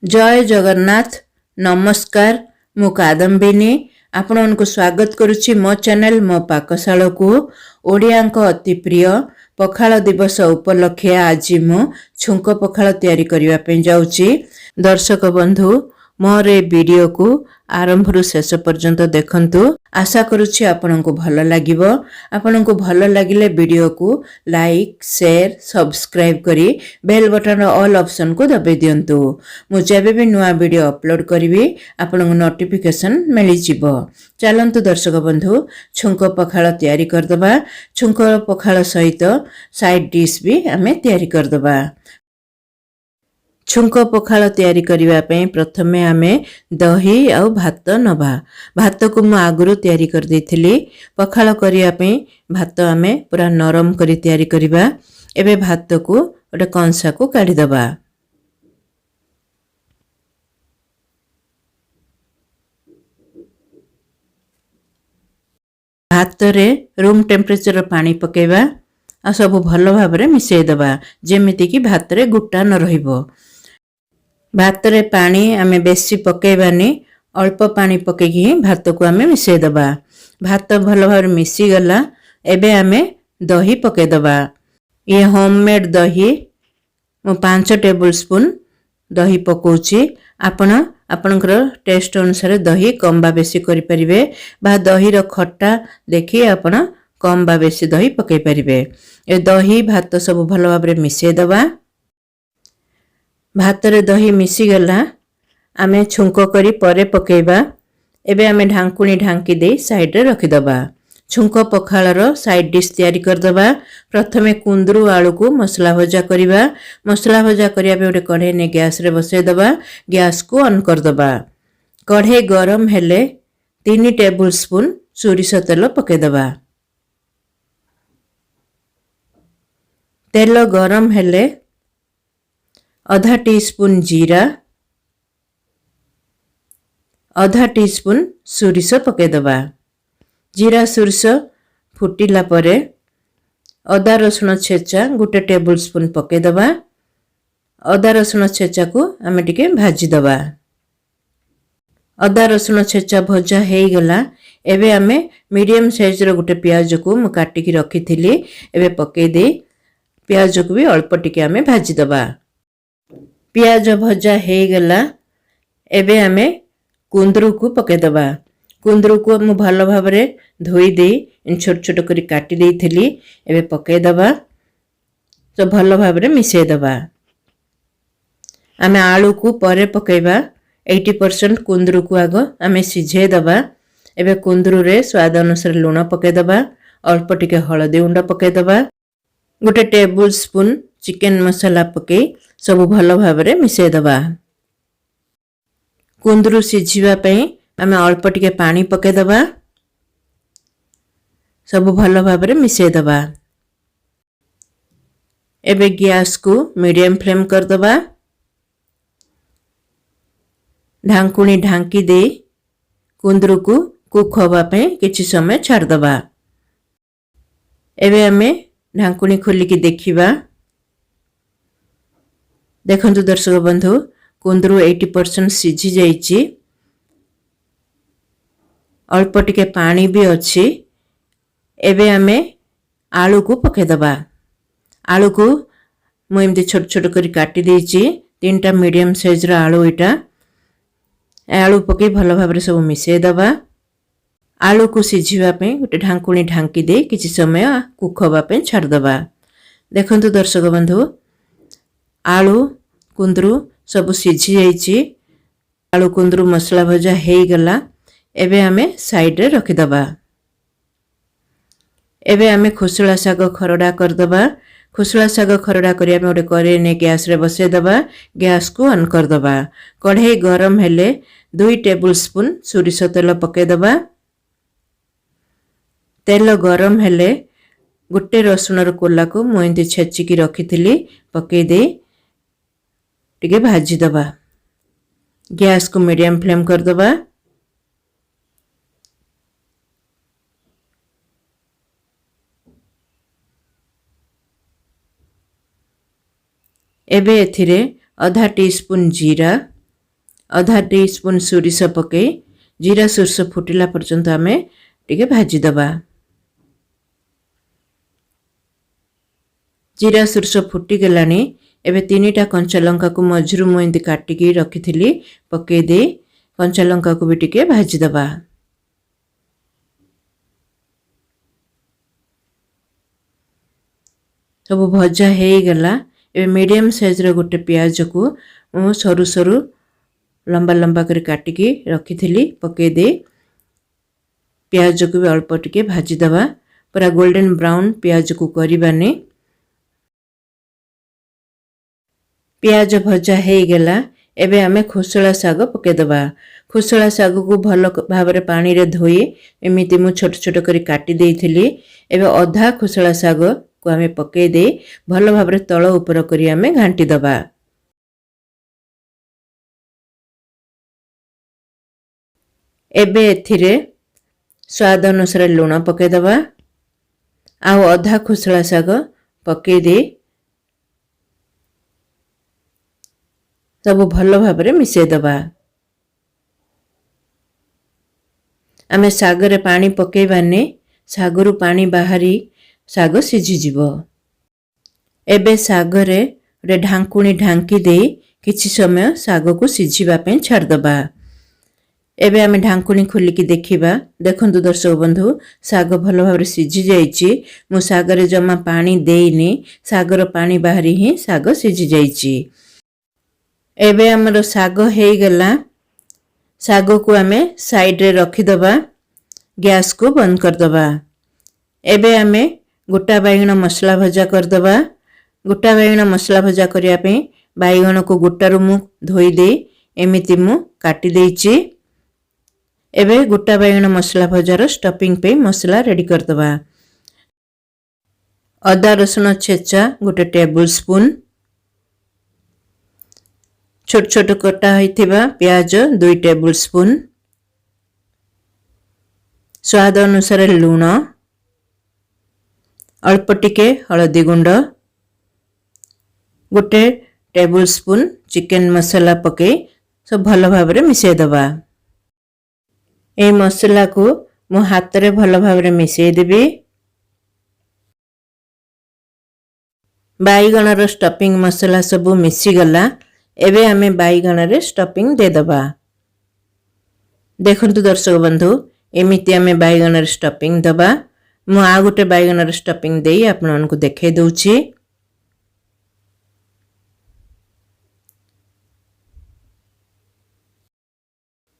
ଜୟ ଜଗନ୍ନାଥ। ନମସ୍କାର, ମୁଁ କାଦମ୍ବିନୀ ଆପଣମାନଙ୍କୁ ସ୍ୱାଗତ କରୁଛି ମୋ ଚ୍ୟାନେଲ ମୋ ପାକଶାଳକୁ। ଓଡ଼ିଆଙ୍କ ଅତି ପ୍ରିୟ ପଖାଳ ଦିବସ ଉପଲକ୍ଷେ ଆଜି ମୁଁ ଛୁଙ୍କ ପଖାଳ ତିଆରି କରିବା ପାଇଁ ଯାଉଛି। ଦର୍ଶକ ବନ୍ଧୁ, ମୋର ଏ ଭିଡ଼ିଓକୁ ଆରମ୍ଭରୁ ଶେଷ ପର୍ଯ୍ୟନ୍ତ ଦେଖନ୍ତୁ। ଆଶା କରୁଛି ଆପଣଙ୍କୁ ଭଲ ଲାଗିବ। ଆପଣଙ୍କୁ ଭଲ ଲାଗିଲେ ଭିଡ଼ିଓକୁ ଲାଇକ୍, ସେୟାର, ସବସ୍କ୍ରାଇବ୍ କରି ବେଲ୍ ବଟନ୍ର ଅଲ୍ ଅପସନ୍କୁ ଦବାଇ ଦିଅନ୍ତୁ। ମୁଁ ଯେବେ ବି ନୂଆ ଭିଡ଼ିଓ ଅପଲୋଡ଼ କରିବି, ଆପଣଙ୍କୁ ନୋଟିଫିକେସନ୍ ମିଳିଯିବ। ଚାଲନ୍ତୁ ଦର୍ଶକ ବନ୍ଧୁ, ଛୁଙ୍କ ପଖାଳ ତିଆରି କରିଦେବା। ଛୁଙ୍କ ପଖାଳ ସହିତ ସାଇଡ଼୍ ଡିଶ୍ ବି ଆମେ ତିଆରି କରିଦେବା। ଛୁଙ୍କ ପଖାଳ ତିଆରି କରିବା ପାଇଁ ପ୍ରଥମେ ଆମେ ଦହି ଆଉ ଭାତ ନେବା। ଭାତକୁ ମୁଁ ଆଗରୁ ତିଆରି କରିଦେଇଥିଲି। ପଖାଳ କରିବା ପାଇଁ ଭାତ ଆମେ ପୁରା ନରମ କରି ତିଆରି କରିବା। ଏବେ ଭାତକୁ ଗୋଟେ କଂସାକୁ କାଢ଼ିଦେବା। ଭାତରେ ରୁମ୍ ଟେମ୍ପରେଚର ପାଣି ପକାଇବା ଆଉ ସବୁ ଭଲ ଭାବରେ ମିଶାଇଦେବା, ଯେମିତିକି ଭାତରେ ଗୁଟା ନ ରହିବ। ଭାତରେ ପାଣି ଆମେ ବେଶୀ ପକାଇବାନି, ଅଳ୍ପ ପାଣି ପକାଇକି ହିଁ ଭାତକୁ ଆମେ ମିଶାଇଦେବା। ଭାତ ଭଲ ଭାବରେ ମିଶିଗଲା। ଏବେ ଆମେ ଦହି ପକାଇଦେବା। ଇଏ ହୋମମେଡ଼୍ ଦହି। ମୁଁ 5 ଟେବୁଲ୍ ସ୍ପୁନ୍ ଦହି ପକାଉଛି। ଆପଣ ଆପଣଙ୍କର ଟେଷ୍ଟ ଅନୁସାରେ ଦହି କମ୍ ବା ବେଶୀ କରିପାରିବେ, ବା ଦହିର ଖଟା ଦେଖି ଆପଣ କମ୍ ବା ବେଶୀ ଦହି ପକାଇ ପାରିବେ। ଏ ଦହି ଭାତ ସବୁ ଭଲ ଭାବରେ ମିଶାଇଦେବା। ଭାତରେ ଦହି ମିଶିଗଲା। ଆମେ ଛୁଙ୍କ କରି ପରେ ପକାଇବା। ଏବେ ଆମେ ଢାଙ୍କୁଣୀ ଢାଙ୍କି ଦେଇ ସାଇଡ଼ରେ ରଖିଦେବା। ଛୁଙ୍କ ପଖାଳର ସାଇଡ଼୍ ଡିଶ୍ ତିଆରି କରିଦେବା। ପ୍ରଥମେ କୁନ୍ଦୁରୁ ଆଳୁକୁ ମସଲା ଭଜା କରିବା। ମସଲା ଭଜା କରିବା ପାଇଁ ଗୋଟେ କଢ଼େଇ ନେଇ ଗ୍ୟାସ୍ରେ ବସାଇଦେବା। ଗ୍ୟାସ୍କୁ ଅନ୍ କରିଦେବା। କଢ଼େଇ ଗରମ ହେଲେ 3 ଟେବୁଲ୍ ସ୍ପୁନ୍ ସୋରିଷ ତେଲ ପକାଇଦେବା। ତେଲ ଗରମ ହେଲେ ଅଧା ସ୍ପୁନ୍ ଜିରା, ଅଧା ସ୍ପୁନ୍ ସୋରିଷ ପକାଇଦେବା। ଜିରା ସୋରିଷ ଫୁଟିଲା ପରେ ଅଦା ରସୁଣ ଛେଚା 1 ଟେବୁଲ୍ ସ୍ପୁନ୍ ପକାଇଦେବା। ଅଦା ରସୁଣ ଛେଚାକୁ ଆମେ ଟିକେ ଭାଜିଦେବା। ଅଦା ରସୁଣ ଛେଚା ଭଜା ହେଇଗଲା। ଏବେ ଆମେ ମିଡ଼ିୟମ୍ ସାଇଜ୍ର ଗୋଟେ ପିଆଜକୁ ମୁଁ କାଟିକି ରଖିଥିଲି, ଏବେ ପକାଇ ଦେଇ ପିଆଜକୁ ବି ଅଳ୍ପ ଟିକେ ଆମେ ଭାଜିଦେବା। ପିଆଜ ଭଜା ହେଇଗଲା। ଏବେ ଆମେ କୁନ୍ଦୁରୁକୁ ପକାଇଦେବା। କୁନ୍ଦୁରୁକୁ ମୁଁ ଭଲ ଭାବରେ ଧୋଇ ଦେଇ ଛୋଟ ଛୋଟ କରି କାଟି ଦେଇଥିଲି, ଏବେ ପକାଇଦେବା। ତ ଭଲ ଭାବରେ ମିଶାଇଦେବା। ଆମେ ଆଳୁକୁ ପରେ ପକାଇବା। 80% କୁନ୍ଦୁରୁକୁ ଆଗ ଆମେ ସିଝେଇଦେବା। ଏବେ କୁନ୍ଦୁରୁରେ ସ୍ୱାଦ ଅନୁସାରେ ଲୁଣ ପକାଇଦେବା, ଅଳ୍ପ ଟିକେ ହଳଦୀ ଗୁଣ୍ଡ ପକାଇଦେବା, 1 ଟେବୁଲ୍ ସ୍ପୁନ୍ ଚିକେନ୍ ମସଲା ପକାଇ ସବୁ ଭଲ ଭାବରେ ମିଶାଇଦେବା। କୁନ୍ଦୁରୁ ସିଝିବା ପାଇଁ ଆମେ ଅଳ୍ପ ଟିକେ ପାଣି ପକାଇଦେବା। ସବୁ ଭଲ ଭାବରେ ମିଶାଇଦେବା। ଏବେ ଗ୍ୟାସ୍କୁ ମିଡ଼ିୟମ୍ ଫ୍ଲେମ୍ କରିଦେବା। ଢାଙ୍କୁଣୀ ଢାଙ୍କି ଦେଇ କୁନ୍ଦୁରୁକୁ କୁକ୍ ହେବା ପାଇଁ କିଛି ସମୟ ଛାଡ଼ିଦେବା। ଏବେ ଆମେ ଢାଙ୍କୁଣୀ ଖୋଲିକି ଦେଖିବା। ଦେଖନ୍ତୁ ଦର୍ଶକ ବନ୍ଧୁ, କୁନ୍ଦୁରୁ 80% ସିଝି ଯାଇଛି, ଅଳ୍ପ ଟିକେ ପାଣି ବି ଅଛି। ଏବେ ଆମେ ଆଳୁକୁ ପକାଇଦେବା। ଆଳୁକୁ ମୁଁ ଏମିତି ଛୋଟ ଛୋଟ କରି କାଟି ଦେଇଛି। 3ଟା ମିଡ଼ିୟମ୍ ସାଇଜ୍ର ଆଳୁ ଏଇଟା। ଆଳୁ ପକାଇ ଭଲ ଭାବରେ ସବୁ ମିଶାଇଦେବା। ଆଳୁକୁ ସିଝିବା ପାଇଁ ଗୋଟେ ଢାଙ୍କୁଣୀ ଢାଙ୍କି ଦେଇ କିଛି ସମୟ କୁକ୍ ହେବା ପାଇଁ ଛାଡ଼ିଦେବା। ଦେଖନ୍ତୁ ଦର୍ଶକ ବନ୍ଧୁ, ଆଳୁ କୁନ୍ଦୁରୁ ସବୁ ସିଝି ଯାଇଛି। ଆଳୁ କୁନ୍ଦୁରୁ ମସଲା ଭଜା ହେଇଗଲା। ଏବେ ଆମେ ସାଇଡ଼ରେ ରଖିଦେବା। ଏବେ ଆମେ ଖୁସୁଳା ଶାଗ ଖରଡ଼ା କରିଦେବା। ଖୁସୁଳା ଶାଗ ଖରଡ଼ା କରିବା ପାଇଁ ଗୋଟେ କଢ଼େଇ ନେଇ ଗ୍ୟାସ୍ରେ ବସାଇଦେବା। ଗ୍ୟାସ୍କୁ ଅନ୍ କରିଦେବା। କଢ଼େଇ ଗରମ ହେଲେ 2 ଟେବୁଲ୍ ସ୍ପୁନ୍ ସୋରିଷ ତେଲ ପକାଇଦେବା। ତେଲ ଗରମ ହେଲେ ଗୋଟେ ରସୁଣର କୋଲାକୁ ମୁଁ ଏମିତି ଛେଚିକି ରଖିଥିଲି, ପକାଇ ଦେଇ ଟିକେ ଭାଜିଦେବା। ଗ୍ୟାସ୍କୁ ମିଡ଼ିୟମ୍ ଫ୍ଲେମ୍ କରିଦେବା। ଏବେ ଏଥିରେ ଅଧା ସ୍ପୁନ୍ ଜିରା, ଅଧା ଟି ସ୍ପୁନ୍ ସୋରିଷ ପକାଇ ଜିରା ସୋରିଷ ଫୁଟିଲା ପର୍ଯ୍ୟନ୍ତ ଆମେ ଟିକେ ଭାଜିଦେବା। ଜିରା ସୋରିଷ ଫୁଟିଗଲାଣି। ଏବେ 3ଟା କଞ୍ଚା ଲଙ୍କାକୁ ମଝିରୁ ମୁଁ ଏମିତି କାଟିକି ରଖିଥିଲି, ପକାଇ ଦେଇ କଞ୍ଚା ଲଙ୍କାକୁ ବି ଟିକେ ଭାଜିଦେବା। ସବୁ ଭଜା ହେଇଗଲା। ଏବେ ମିଡ଼ିୟମ୍ ସାଇଜ୍ର ଗୋଟେ ପିଆଜକୁ ମୁଁ ସରୁ ସରୁ ଲମ୍ବା ଲମ୍ବା କରି କାଟିକି ରଖିଥିଲି, ପକାଇ ଦେଇ ପିଆଜକୁ ବି ଅଳ୍ପ ଟିକେ ଭାଜିଦେବା। ପୁରା ଗୋଲ୍ଡେନ୍ ବ୍ରାଉନ୍ ପିଆଜକୁ କରିବାନି। ପିଆଜ ଭଜା ହେଇଗଲା। ଏବେ ଆମେ ଖୋସଳା ଶାଗ ପକାଇଦେବା। ଖୋସଳା ଶାଗକୁ ଭଲ ଭାବରେ ପାଣିରେ ଧୋଇ ଏମିତି ମୁଁ ଛୋଟ ଛୋଟ କରି କାଟି ଦେଇଥିଲି। ଏବେ ଅଧା ଖୋସଳା ଶାଗକୁ ଆମେ ପକାଇ ଦେଇ ଭଲ ଭାବରେ ତଳ ଉପର କରି ଆମେ ଘାଣ୍ଟି ଦେବା। ଏବେ ଏଥିରେ ସ୍ୱାଦ ଅନୁସାରେ ଲୁଣ ପକାଇଦେବା ଆଉ ଅଧା ଖୋସଳା ଶାଗ ପକାଇ ଦେଇ ସବୁ ଭଲ ଭାବରେ ମିଶାଇଦେବା। ଆମେ ଶାଗରେ ପାଣି ପକାଇବାନି, ଶାଗରୁ ପାଣି ବାହାରି ଶାଗ ସିଝିଯିବ। ଏବେ ଶାଗରେ ଗୋଟେ ଢାଙ୍କୁଣୀ ଢାଙ୍କି ଦେଇ କିଛି ସମୟ ଶାଗକୁ ସିଝିବା ପାଇଁ ଛାଡ଼ିଦେବା। ଏବେ ଆମେ ଢାଙ୍କୁଣୀ ଖୋଲିକି ଦେଖିବା। ଦେଖନ୍ତୁ ଦର୍ଶକ ବନ୍ଧୁ, ଶାଗ ଭଲ ଭାବରେ ସିଝି ଯାଇଛି। ମୁଁ ଶାଗରେ ଜମା ପାଣି ଦେଇନି, ଶାଗର ପାଣି ବାହାରି ହିଁ ଶାଗ ସିଝି ଯାଇଛି। ଏବେ ଆମର ଶାଗ ହେଇଗଲା। ଶାଗକୁ ଆମେ ସାଇଡ଼ରେ ରଖିଦେବା, ଗ୍ୟାସକୁ ବନ୍ଦ କରିଦେବା। ଏବେ ଆମେ ଗୋଟା ବାଇଗଣ ମସଲା ଭଜା କରିଦେବା। ଗୋଟା ବାଇଗଣ ମସଲା ଭଜା କରିବା ପାଇଁ ବାଇଗଣକୁ ଗୋଟାରୁ ମୁଁ ଧୋଇ ଦେଇ ଏମିତି ମୁଁ କାଟି ଦେଇଛି। ଏବେ ଗୋଟା ବାଇଗଣ ମସଲା ଭଜାର ଷ୍ଟଫିଂ ପାଇଁ ମସଲା ରେଡ଼ି କରିଦେବା। ଅଦା ରସୁଣ ଛେଚା 1 ଟେବୁଲ ସ୍ପୁନ୍, ଛୋଟ ଛୋଟ କଟା ହୋଇଥିବା ପିଆଜ 2 ଟେବୁଲ ସ୍ପୁନ୍, ସ୍ୱାଦ ଅନୁସାରେ ଲୁଣ, ଅଳ୍ପ ଟିକେ ହଳଦୀ ଗୁଣ୍ଡ, 1 ଟେବୁଲ ସ୍ପୁନ୍ ଚିକେନ୍ ମସଲା ପକାଇ ସବୁ ଭଲ ଭାବରେ ମିଶାଇଦେବା। ଏହି ମସଲାକୁ ମୁଁ ହାତରେ ଭଲ ଭାବରେ ମିଶାଇଦେବି। ବାଇଗଣର ଷ୍ଟଫିଂ ମସଲା ସବୁ ମିଶିଗଲା। ଏବେ ଆମେ ବାଇଗଣରେ ଷ୍ଟଫିଂ ଦେଇଦେବା। ଦେଖନ୍ତୁ ଦର୍ଶକ ବନ୍ଧୁ, ଏମିତି ଆମେ ବାଇଗଣରେ ଷ୍ଟଫିଂ ଦେବା। ମୁଁ ଆଉ ଗୋଟେ ବାଇଗଣର ଷ୍ଟଫିଂ ଦେଇ ଆପଣମାନଙ୍କୁ ଦେଖାଇ ଦେଉଛି।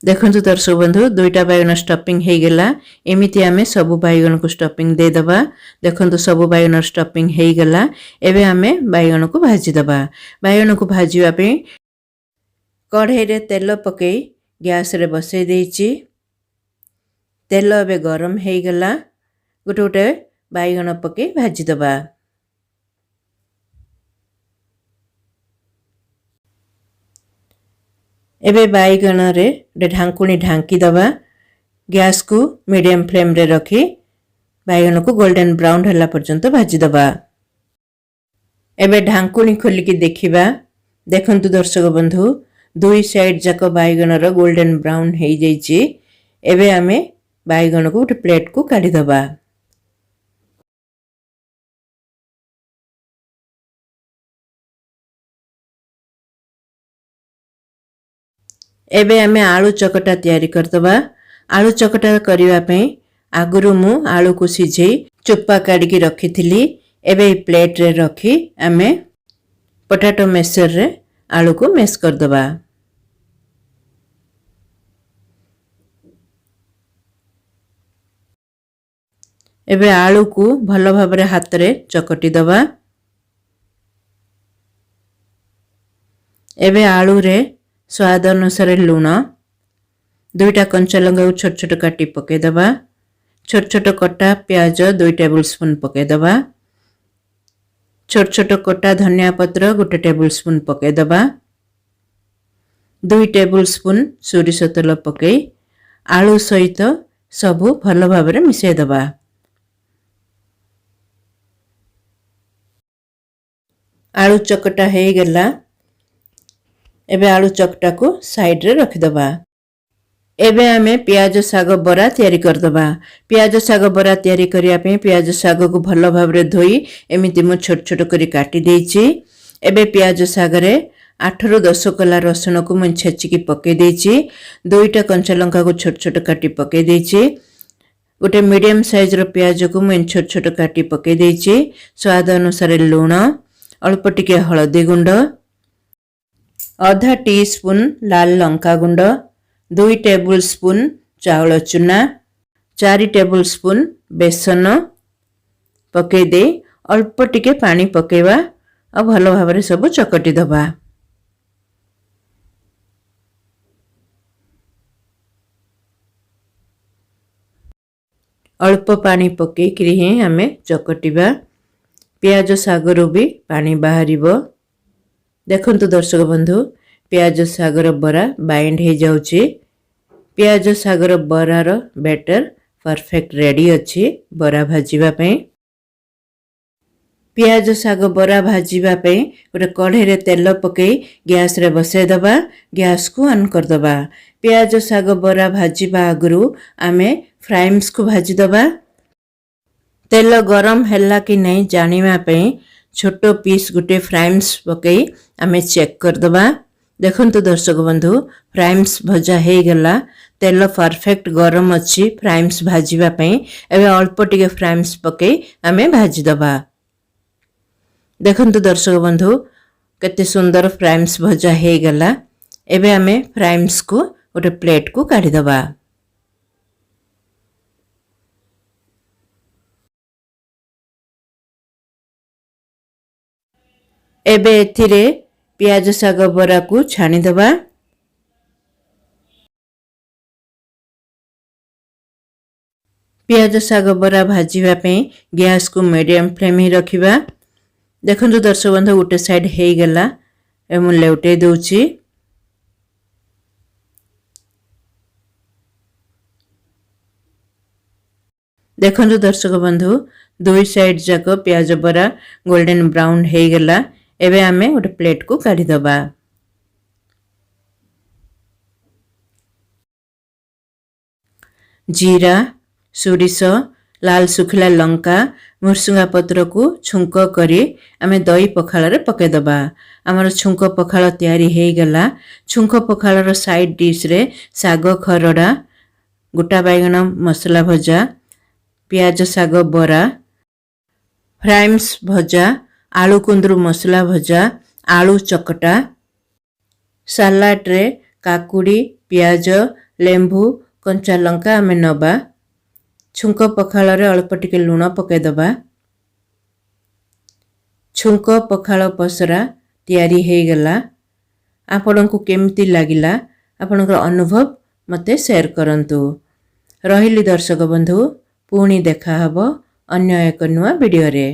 ଦେଖନ୍ତୁ ଦର୍ଶକ ବନ୍ଧୁ, 2ଟା ବାଇଗଣ ଷ୍ଟଫିଂ ହେଇଗଲା। ଏମିତି ଆମେ ସବୁ ବାଇଗଣକୁ ଷ୍ଟଫିଂ ଦେଇଦେବା। ଦେଖନ୍ତୁ ସବୁ ବାଇଗଣର ଷ୍ଟଫିଂ ହେଇଗଲା। ଏବେ ଆମେ ବାଇଗଣକୁ ଭାଜିଦେବା। ବାଇଗଣକୁ ଭାଜିବା ପାଇଁ କଢ଼େଇରେ ତେଲ ପକାଇ ଗ୍ୟାସରେ ବସାଇ ଦେଇଛି। ତେଲ ଏବେ ଗରମ ହେଇଗଲା। ଗୋଟେ ଗୋଟେ ବାଇଗଣ ପକାଇ ଭାଜିଦେବା। ଏବେ ବାଇଗଣରେ ଗୋଟେ ଢାଙ୍କୁଣୀ ଢାଙ୍କି ଦେବା। ଗ୍ୟାସକୁ ମିଡ଼ିୟମ୍ ଫ୍ଲେମ୍ରେ ରଖି ବାଇଗଣକୁ ଗୋଲ୍ଡେନ୍ ବ୍ରାଉନ୍ ହେଲା ପର୍ଯ୍ୟନ୍ତ ଭାଜିଦେବା। ଏବେ ଢାଙ୍କୁଣୀ ଖୋଲିକି ଦେଖିବା। ଦେଖନ୍ତୁ ଦର୍ଶକ ବନ୍ଧୁ, 2 ସାଇଡ଼୍ ଯାକ ବାଇଗଣର ଗୋଲ୍ଡେନ୍ ବ୍ରାଉନ୍ ହେଇଯାଇଛି। ଏବେ ଆମେ ବାଇଗଣକୁ ଗୋଟେ ପ୍ଲେଟ୍କୁ କାଢ଼ିଦେବା। ଏବେ ଆମେ ଆଳୁ ଚକଟା ତିଆରି କରିଦେବା। ଆଳୁ ଚକଟା କରିବା ପାଇଁ ଆଗରୁ ମୁଁ ଆଳୁକୁ ସିଝେଇ ଚୋପା କାଢ଼ିକି ରଖିଥିଲି। ଏବେ ଏଇ ପ୍ଲେଟ୍ରେ ରଖି ଆମେ ପଟାଟୋ ମେସରରେ ଆଳୁକୁ ମେସ୍ କରିଦେବା। ଏବେ ଆଳୁକୁ ଭଲ ଭାବରେ ହାତରେ ଚକଟି ଦେବା। ଏବେ ଆଳୁରେ ସ୍ୱାଦ ଅନୁସାରେ ଲୁଣ, 2ଟା କଞ୍ଚା ଲଙ୍କାକୁ ଛୋଟ ଛୋଟ କାଟି ପକାଇଦେବା। ଛୋଟ ଛୋଟ କଟା ପିଆଜ 2 ଟେବୁଲ ସ୍ପୁନ୍ ପକାଇଦେବା। ଛୋଟ ଛୋଟ କଟା ଧନିଆ ପତ୍ର 1 ଟେବୁଲ ସ୍ପୁନ୍ ପକାଇଦେବା। 2 ଟେବୁଲ ସ୍ପୁନ୍ ସୋରିଷ ତେଲ ପକାଇ ଆଳୁ ସହିତ ସବୁ ଭଲ ଭାବରେ ମିଶାଇଦେବା। ଆଳୁ ଚକଟା ହେଇଗଲା। ଏବେ ଆଳୁ ଚକଟାକୁ ସାଇଡ଼ରେ ରଖିଦେବା। ଏବେ ଆମେ ପିଆଜ ଶାଗ ବରା ତିଆରି କରିଦେବା। ପିଆଜ ଶାଗ ବରା ତିଆରି କରିବା ପାଇଁ ପିଆଜ ଶାଗକୁ ଭଲ ଭାବରେ ଧୋଇ ଏମିତି ମୁଁ ଛୋଟ ଛୋଟ କରି କାଟି ଦେଇଛି। ଏବେ ପିଆଜ ଶାଗରେ 8ରୁ 10 କୋଲା ରସୁଣକୁ ମୁଁ ଛେଚିକି ପକାଇ ଦେଇଛି। 2ଟା କଞ୍ଚା ଲଙ୍କାକୁ ଛୋଟ ଛୋଟ କାଟି ପକାଇ ଦେଇଛି। ଗୋଟେ ମିଡ଼ିୟମ୍ ସାଇଜ୍ର ପିଆଜକୁ ମୁଁ ଛୋଟ ଛୋଟ କାଟି ପକାଇ ଦେଇଛି। ସ୍ୱାଦ ଅନୁସାରେ ଲୁଣ, ଅଳ୍ପ ଟିକେ ହଳଦୀ ଗୁଣ୍ଡ, ଅଧା ଟି ସ୍ପୁନ୍ ଲାଲ ଲଙ୍କା ଗୁଣ୍ଡ, 2 ଟେବୁଲ୍ ସ୍ପୁନ୍ ଚାଉଳ ଚୁନା, 4 ଟେବୁଲ୍ ସ୍ପୁନ୍ ବେସନ ପକାଇ ଦେଇ ଅଳ୍ପ ଟିକେ ପାଣି ପକାଇବା ଆଉ ଭଲ ଭାବରେ ସବୁ ଚକଟି ଦେବା। ଅଳ୍ପ ପାଣି ପକାଇକିରି ହିଁ ଆମେ ଚକଟିବା। ପିଆଜ ଶାଗରୁ ବି ପାଣି ବାହାରିବ। ଦେଖନ୍ତୁ ଦର୍ଶକ ବନ୍ଧୁ, ପିଆଜ ଶାଗର ବରା ବାଇଣ୍ଡ ହେଇଯାଉଛି। ପିଆଜ ଶାଗର ବରାର ବ୍ୟାଟର ପରଫେକ୍ଟ ରେଡ଼ି ଅଛି ବରା ଭାଜିବା ପାଇଁ। ପିଆଜ ଶାଗ ବରା ଭାଜିବା ପାଇଁ ଗୋଟେ କଢ଼େଇରେ ତେଲ ପକାଇ ଗ୍ୟାସ୍ରେ ବସାଇଦେବା। ଗ୍ୟାସ୍କୁ ଅନ୍ କରିଦେବା। ପିଆଜ ଶାଗ ବରା ଭାଜିବା ଆଗରୁ ଆମେ ଫ୍ରାଇମ୍ସକୁ ଭାଜିଦେବା। ତେଲ ଗରମ ହେଲା କି ନାହିଁ ଜାଣିବା ପାଇଁ ଛୋଟ ପିସ୍ ଗୋଟେ ଫ୍ରାଇମ୍ସ ପକାଇ ଆମେ ଚେକ୍ କରିଦେବା। ଦେଖନ୍ତୁ ଦର୍ଶକ ବନ୍ଧୁ, ଫ୍ରାଇମ୍ସ ଭଜା ହେଇଗଲା। ତେଲ ପରଫେକ୍ଟ ଗରମ ଅଛି ଫ୍ରାଇମ୍ସ ଭାଜିବା ପାଇଁ। ଏବେ ଅଳ୍ପ ଟିକେ ଫ୍ରାଇମ୍ସ ପକାଇ ଆମେ ଭାଜିଦେବା। ଦେଖନ୍ତୁ ଦର୍ଶକ ବନ୍ଧୁ, କେତେ ସୁନ୍ଦର ଫ୍ରାଇମ୍ସ ଭଜା ହେଇଗଲା। ଏବେ ଆମେ ଫ୍ରାଇମ୍ସକୁ ଗୋଟେ ପ୍ଲେଟ୍କୁ କାଢ଼ିଦେବା। ଏବେ ଏଥିରେ ପିଆଜ ଶାଗ ବରାକୁ ଛାଣିଦେବା। ପିଆଜ ଶାଗ ବରା ଭାଜିବା ପାଇଁ ଗ୍ୟାସ୍କୁ ମିଡ଼ିୟମ୍ ଫ୍ଲେମ୍ ହିଁ ରଖିବା। ଦେଖନ୍ତୁ ଦର୍ଶକ ବନ୍ଧୁ, ଗୋଟେ ସାଇଡ଼୍ ହେଇଗଲା। ଏବେ ମୁଁ ଲେଉଟେଇ ଦେଉଛି। ଦେଖନ୍ତୁ ଦର୍ଶକ ବନ୍ଧୁ, ଦୁଇ ସାଇଡ଼୍ ଯାକ ପିଆଜ ବରା ଗୋଲ୍ଡେନ୍ ବ୍ରାଉନ୍ ହେଇଗଲା। ଏବେ ଆମେ ଗୋଟେ ପ୍ଲେଟ୍କୁ କାଢ଼ିଦେବା। ଜିରା, ସୋରିଷ, ଲାଲ ଶୁଖିଲା ଲଙ୍କା, ଭୃସୁଙ୍ଗା ପତ୍ରକୁ ଛୁଙ୍କ କରି ଆମେ ଦହି ପଖାଳରେ ପକାଇଦେବା। ଆମର ଛୁଙ୍କ ପଖାଳ ତିଆରି ହେଇଗଲା। ଛୁଙ୍କ ପଖାଳର ସାଇଡ଼୍ ଡିଶ୍ରେ ଶାଗ ଖରଡ଼ା, ଗୋଟା ବାଇଗଣ ମସଲା ଭଜା, ପିଆଜ ଶାଗ ବରା, ଫ୍ରାଇମ୍ସ ଭଜା, ଆଳୁ କୁନ୍ଦୁରୁ ମସଲା ଭଜା, ଆଳୁ ଚକଟା, ସାଲାଡ଼ରେ କାକୁଡ଼ି, ପିଆଜ, ଲେମ୍ବୁ, କଞ୍ଚା ଲଙ୍କା ଆମେ ନେବା। ଛୁଙ୍କ ପଖାଳରେ ଅଳ୍ପ ଟିକେ ଲୁଣ ପକାଇଦେବା। ଛୁଙ୍କ ପଖାଳ ପସରା ତିଆରି ହେଇଗଲା। ଆପଣଙ୍କୁ କେମିତି ଲାଗିଲା ଆପଣଙ୍କର ଅନୁଭବ ମୋତେ ସେୟାର କରନ୍ତୁ। ରହିଲି ଦର୍ଶକ ବନ୍ଧୁ, ପୁଣି ଦେଖାହବ ଅନ୍ୟ ଏକ ନୂଆ ଭିଡ଼ିଓରେ।